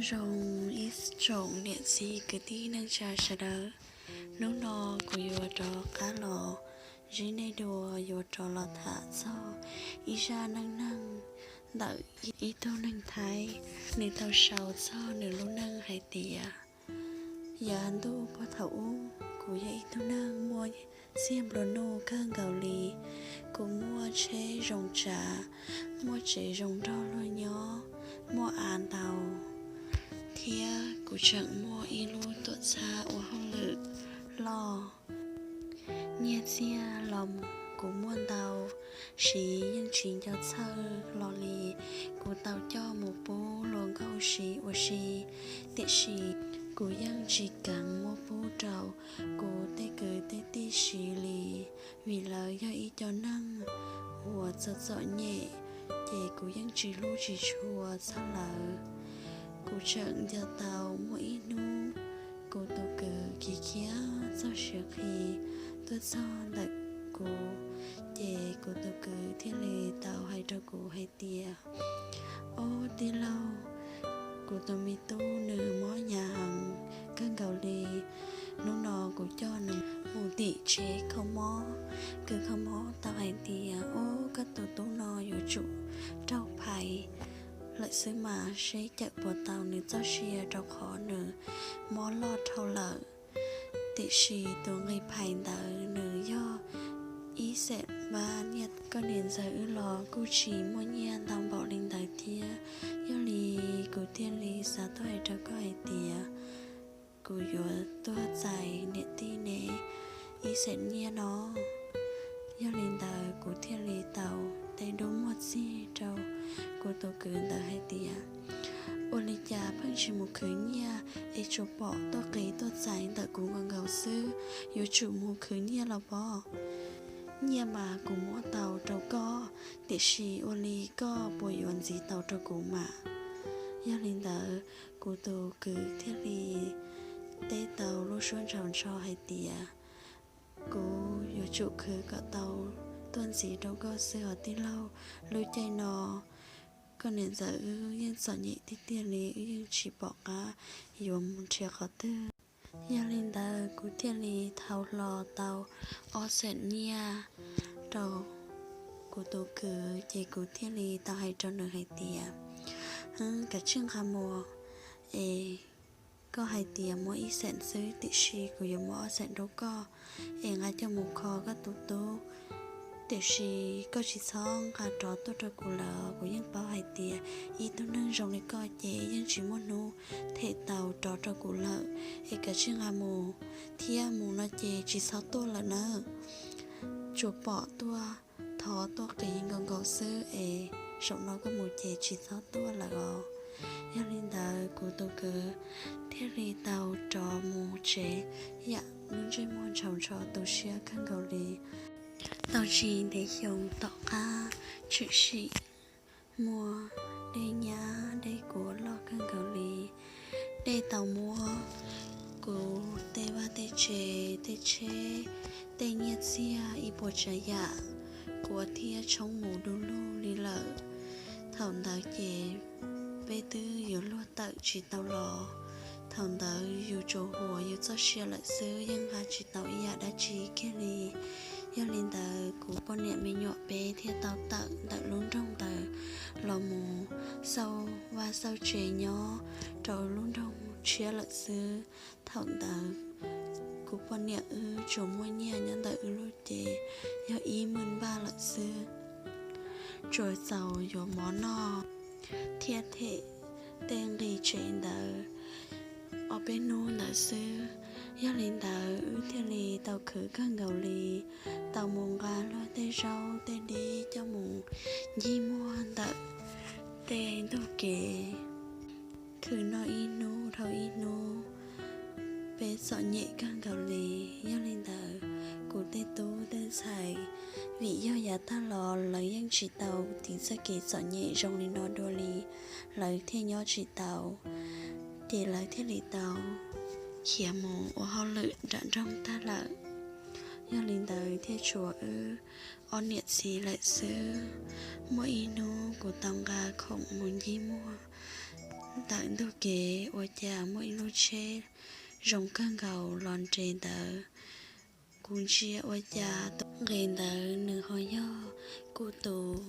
Zoo ib tsoom niam txiv kwv tij neej tsa sawv daws, hnub no kuv yuav rov qab los ntsib nej dua, yuav rov los tham txog ib zaj neej neeg ntawm ib tug neeg Thaib, nws tau sau txog nws lub neej hais tias, yav ntuj puag thaum ub kuv yog ib tug neeg muaj txiag nplua nuj kawg nkaus li. Kuv muaj tsheb zoo tsav, muaj tsev zoo nrog luag nyob, muaj av ntau, thiab kuv tseem muaj ib lub tuam txhab ua hauj lwm loj. Nyiaj txiag los kuv muaj ntau, siv yeej tsis nco txhawj los li. Kuv tau coj mus pub luag nkauj siv ua si, tiam sis kuv yeej tsis keev muab pub rau kuv tej kwv tej tij siv li, vim lawv yog ib co neeg uas txom txom nyem, ces kuv yeej tsis hlub tsis tshua txog lawv. Kuv tseem nco tau muaj ib hnub kuv tus kwv khiav khiav txog siav qhi tuaj txog ntawm kuv, ces kuv tus kwv thiaj li tau hais rau kuv hais tias, ob tij laug, kuv tus me tub nws mob hnyav heev kawg nkaus li. Hnub no kuv coj nws mus tim tsev kho mob. Kws kho mob tau hais tias, ob, koj tus tub no yuav tsum raug phais lawm xwb mas, seb cawm puas tau nws txoj sia rau qhov nws mob loj dhau lawm. Tiam sis tus nqi phais ntawd nws yog ib xeem npab nyiaj. Koj niam ntxawm wb los kuj tsis muaj nyiaj ntau npaum li ntawd thiab, yog li kuv thiaj li xav tuaj hais rau koj hais tias, kuv yuav tuaj txais niam tij neb ib xeem nyiaj no. Yog li ntawd kuv thiaj li tau tej dub muag txig rau kuv tus kwv ntawd hais tias, ua li cas pheej tsis mus khwv nyiaj es tsuas pom tuaj qis tuaj txais ntawm kuv nkaus nkaus xwb, yuav tsum mus khwv nyiaj los pob. Nyiaj mas kuv muab tau rau koj, tiam sis ua li koj puas yuav ntxiv tau rau kuv mas? Yog li ntawd kuv tus kwv thiaj li teb tau lub suab ntshaus ntsho hais tias, kuv yuav tsum khwv kom tau tuaj ntxiv rau koj xwb os tij laug. Lub caij no koj niam ntxawm wb yeej txom nyem tiag tiag li, wb yeej tsis pom qab yuav mus nrhiav qhov twg. Yog li ntawd kuv thiaj li thau hlo tau ob xeem nyiaj rau kuv tus kwv, ces kuv thiaj li tau hais rau nws hais tias, kav tsij nqa mus, es koj hais tias muab ib xeem xwb, tiam sis kuv yuav muab ob xeem rau koj, es nqa coj mus kho koj tus tub. Tiam sis koj tsis txhob nqa rov tuaj rau kuv lawm, kuv yeej paub hais tias ib tug neeg zoo li koj ces yeej tsis muaj hnub them tau rov rau kuv lawm, es kav tsij nqa mus, thiab mus no ces tsis txhob tuaj lawm nawb. Tsuas pom tuaj thov tuaj qis nkaus nkaus xwb es zaum no koj mus ces tsis txhob tuaj lawm os. Yog li ntawd kuv tus kwv thiaj li tau rov mus tsev yam lub ntsej muag ntshaus ntsho tu siab kawg nkaus li. Tau tsis ntev xyoo tom qab tshwm sim muaj dej nyab dej kuav loj kawg nkaus li. Dej tau muab kuv tej vaj tej tsev, tej tsheb, tej nyiaj txiag ib puas tsav yam kuav thiab tshoob mus du lug li lawm. Thaum ntawd ces peb twb yuav luag tawm tsis tau los. Thaum ntawd yus tsuas huas yus txoj sia lawm xwb, yeej nqa tsis tau ib yam dab tsi kiag li. Yog li ntawd kuv poj niam me nyuam peb thiaj tau tawm ntawm lub nroog ntawd los mus xauj vaj xauj tsev nyob rau lub nroog tshiab lawm xwb. Thaum ntawd kuv poj niam wb tsuas muaj nyiaj nyob ntawm wb lub cev yog ib maj npaj lawm xwb. Tsuas txaus yuav mov noj thiab them tej nqi tsev ntawd ob peb hnub ntawd xwb. Yog li ntawd wb thiaj li tau khwv kawg nkaus li, tau mus nqa luag tej zaub tej dib coj mus ncig muag ntawm tej ntug kev. Khwv noj ib hnub dhau ib hnub, peb txom nyem kawg nkaus li. Yog li ntawd kuv tej tub tej ntxhais, vim yog yav tag los lawv yeej tsis tau tiv txoj kev txom nyem zoo li no dua li, lawv thiaj nyob tsis tau, ces lawv thiaj li tau khiav mus ua hauj lwm nram nroog tag lawm. Yog li ntawd thiaj tshuav wb ob niam txiv lawm xwb. Muaj ib hnub kuv tau nqa khoom mus ncig muag tawm ntug kev ua cas muaj ib lub tsheb zoo kawg nkaus los nres ntawd. Kuv ntsia ua cas tus nqes ntawd nws ho yog kuv tus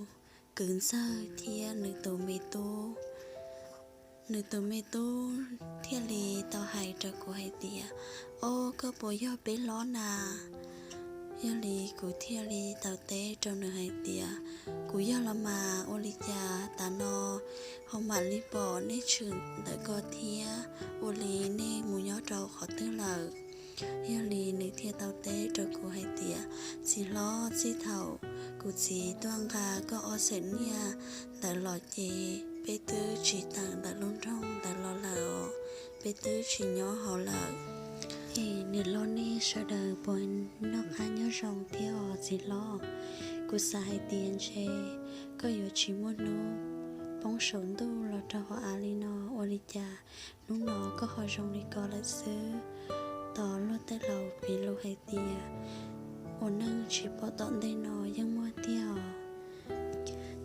kwv ntxawg thiab nws tus me tub. Nws tus me tub thiaj li tau hais rau kuv hais tias, Ob, koj puas yog peb hlob na? Yog li kuv thiaj li tau teb rau nws hais tias, Kuv yog los mas, ua li cas tav no ho mam li pom nej tshwm ntawm ko thiab, ua li nej mus nyob rau qhov twg lawm? Yog li nws thiaj tau teb rau kuv hais tias, Txiv hlob, txij thaum kuv txiv tuaj nqa koj ob xeem nyiaj ntawd los ces peb twb tsis tawm ntawm lub nroog ntawd los lawm os, peb twb tsis nyob hauv lawm. Es niam hlob nej sawv daws puas noj qab nyob zoo thiab os txiv hlob? Kuv xav hais tias ntshe koj yuav tsis muaj hnub poob saum ntuj los rau hauv av li no, ua li cas hnub no koj ho zoo li ko lawm xwb? Tos luag tej laus piv lus hais tias, ua neej tsis pom tom ntej no yeej muaj tiag os.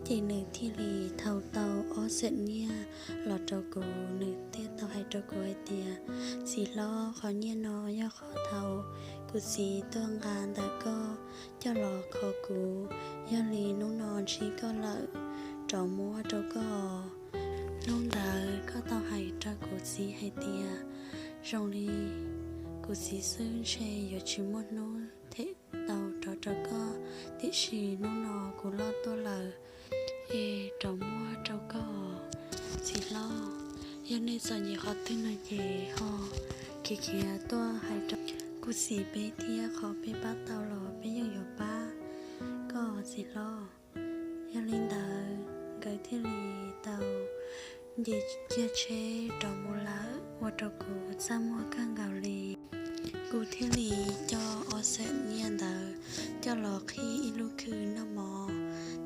Ces nws thiaj li thau tau ob xeem nyiaj los rau kuv, nws thiaj tau hais rau kuv hais tias, Txiv hlob, qhov nyiaj no yog qhov thaum kuv txiv tuaj nqa ntawm koj coj los kho kuv, yog li hnub no ntsib koj lawm, rov muab rau koj. Hnub ntawd koj tau hais rau kuv txiv hais tias, Zoo li kuv txiv xwb ntshe yuav tsis muaj hnub them tau rov rau koj, tiam sis hnub no kuv loj tuaj lawm, es rov muab rau koj. Txiv hlob, yog nej txom nyem qhov twg no ces ho khiav khiav tuaj hais rau kuv txiv peb thiab, qhov peb pab tau los peb yeej yuav pab koj txiv hlob. Yog li ntawd nkawd thiaj li tau nce kiag tsheb rov mus lawm, ua rau kuv txaj muag kawg nkaus li. Kuv thiaj li coj ob xeem nyiaj ntawd coj los qhib ib lub khw noj mov.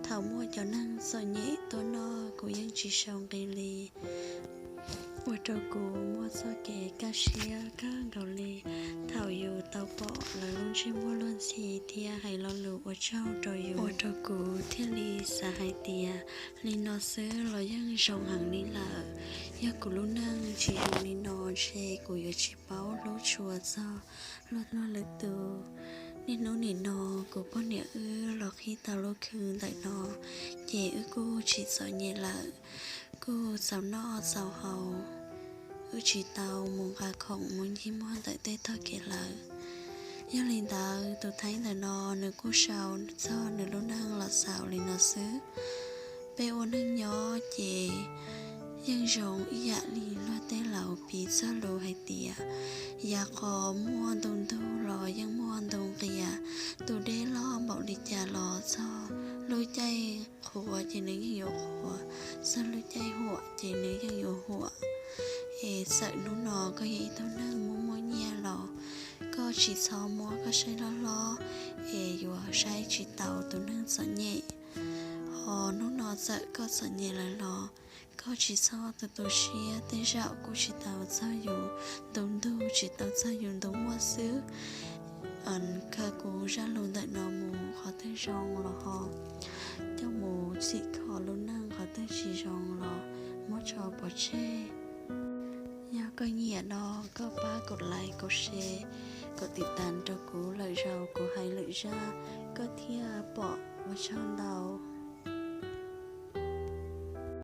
Thaum muaj cov neeg txom nyem tuaj noj kuv yeej tsis sau nqi li, ua rau kuv muaj txoj kev kaj siab kawg nkaus li. Thaum yus tau pom lawv lub ntsej muag luag ntxhi thiab hais lo lus ua tsaug rau yus, ua rau kuv thiaj li xav hais tias li no xwb los yeej zoo heev li lawm. Yog kuv lub neej tsis zoo li no ntshe kuv yuav tsis paub hlub tshua txog luag lwm tus. Niaj hnub nim no kuv poj niam wb los qhib tau lub khw ntawm no, ces wb kuj tsis txom nyem lawm, kuj txaus noj txaus haus, wb tsis tau mus nqa khoom mus ncig muag ntawm tej tog kev lawm. Yog li ntawd tus thaib ntawm no nws kuj sau txog nws lub neej los xaus li no xwb. Peb ua neej nyob ces yeej zoo ib yam li luag tej laus piv txog lus hais tias, yav qos muaj ntu ntug los yeej muaj ntu nqias, tus dej loj npaum li cas los txog lub caij qhuav ces nws yeej yuav qhuav, txog lub caij huam ces nws yeej yuav huam. Es txawm hnub no koj yog ib tug neeg muaj muaj nyiaj los koj tsis txhob muab koj saib hlob hlob, es yuav saib tsis taus tus neeg txom nyem. Ho hnub no txawm koj txom nyem lawm los koj tsis txhob tu tu siab, tej zaum kuj tsis tau txog yus ntu ntug, tsis tau txog yus ntu muaj xwb. Khaws kuv zaj lus ntawm no mus, qhov twg zoo los ho coj mus txhim kho lub neej, qhov twg tsis zoo los muab tso pov tseg. Yog koj nyiam no koj pab kaum like, kaum share, kaum tiv tas rau kuv lawm zaum kuv hais lwm zaj koj thiaj pom. Ua tsaug ntau.